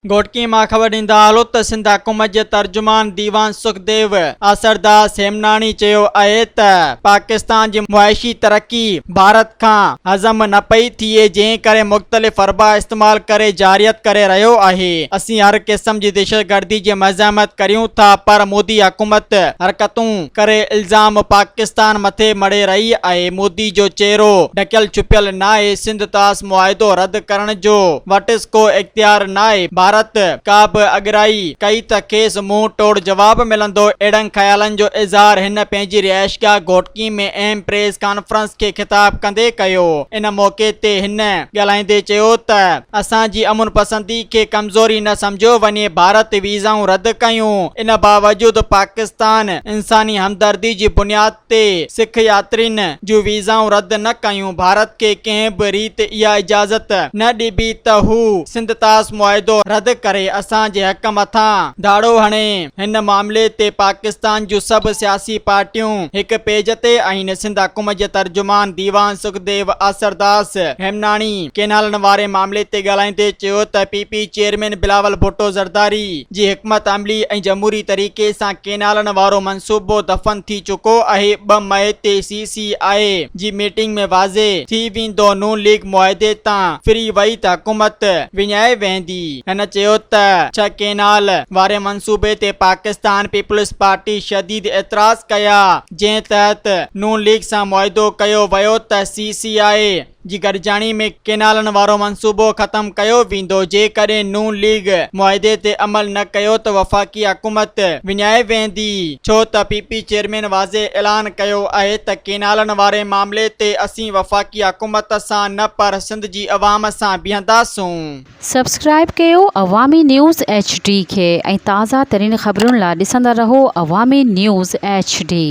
گهوٽڪي مان خبر ڏيندا هلو ته سنڌ حڪومت جي ترجمان ديوان سکديو آسرداس هيمناڻي چيو آهي ته پاڪستان جي معاشي ترقي ڀارت کان هضم نه پئي ٿئي جنهن ڪري مختلف حربا استعمال ڪري جارحيت ڪري رهيو آهي اسين هر قسم جي دهشتگردي جي مزاحمت ڪريون ٿا پر مودي حڪومت حرڪتون ڪري الزام پاڪستان مٿي مڙهي رهي آهي، مودي جو چهرو ڍڪيل ڇپيل ناهي، سنڌ طاس معاهدو رد ڪرڻ جو وٽس ڪو اختيار ناهي، ڀارت ڪا به اڳرائي ڪئي ته کيس منهن ٽوڙ جواب ملندو، اهڙن خيالن جو اظهار هن پنهنجي رهائشگاهه گهوٽڪي ۾ اهم پريس ڪانفرنس کي خطاب ڪندي ڪيو، ان موقعي تي هن ڳالهائيندي چيو ته اسان جي امن پسندي کي ڪمزوري نه سمجهيو وڃي، ڀارت ويزائون رد ڪيون، ان باوجود پاڪستان انساني همدردي جي بنياد تي سک ياترين جون ويزائون رد نه ڪيون، ڀارت کي ڪنهن به ريت اها اجازت نه ڏبي ته هو سنڌ طاس معاهدو رد ڪري اسان جي حق مٿان ڌاڙو هڻي، هن معاملي تي پاڪستان جون سڀ سياسي پارٽيون هڪ پيج تي آهن، سنڌ حڪومت جي ترجمان ديوان سکديو آسرداس هيمناڻي ڪينالن واري معاملي تي ڳالهائيندي چيو ته P P chairman Bilawal Bhutto Zardari جي حڪمت عملي ۽ جمهوري طريقي سان ڪينالن وارو منصوبو دفن ٿي چڪو آهي، 2 مئي تي سي سي آء جي ميٽنگ ۾ واضح ٿي ويندو، نون ليگ معاهدي تان ڦري وئي ته حڪومت وڃائي ويهندي. هن چيو ته ڇهه ڪينال واري منصوبي تي پاڪستان پيپلز پارٽي شديد اعتراض ڪيا، جنهن تحت نون ليگ سان معاهدو ڪيو ويو ته سي سي آء جي گڏجاڻي ۾ ڪينالن وارو منصوبو ختم ڪيو ويندو، جيڪڏهن نون ليگ معاهدي تي عمل نه ڪيو ته وفاقي حڪومت وڃائي ويندي، ڇو ته پي پي چيئرمين واضح اعلان ڪيو آهي ته ڪينالن واري معاملي تي اسين وفاقي حڪومت سان نه پر سنڌ جي عوام سان بيهنداسون. سبسڪرائيب ڪيو عوامي نيوز ايڇ ڊي کي ۽ تازه ترين خبرن لا ڏسندا رهو عوامي نيوز ايڇ ڊي.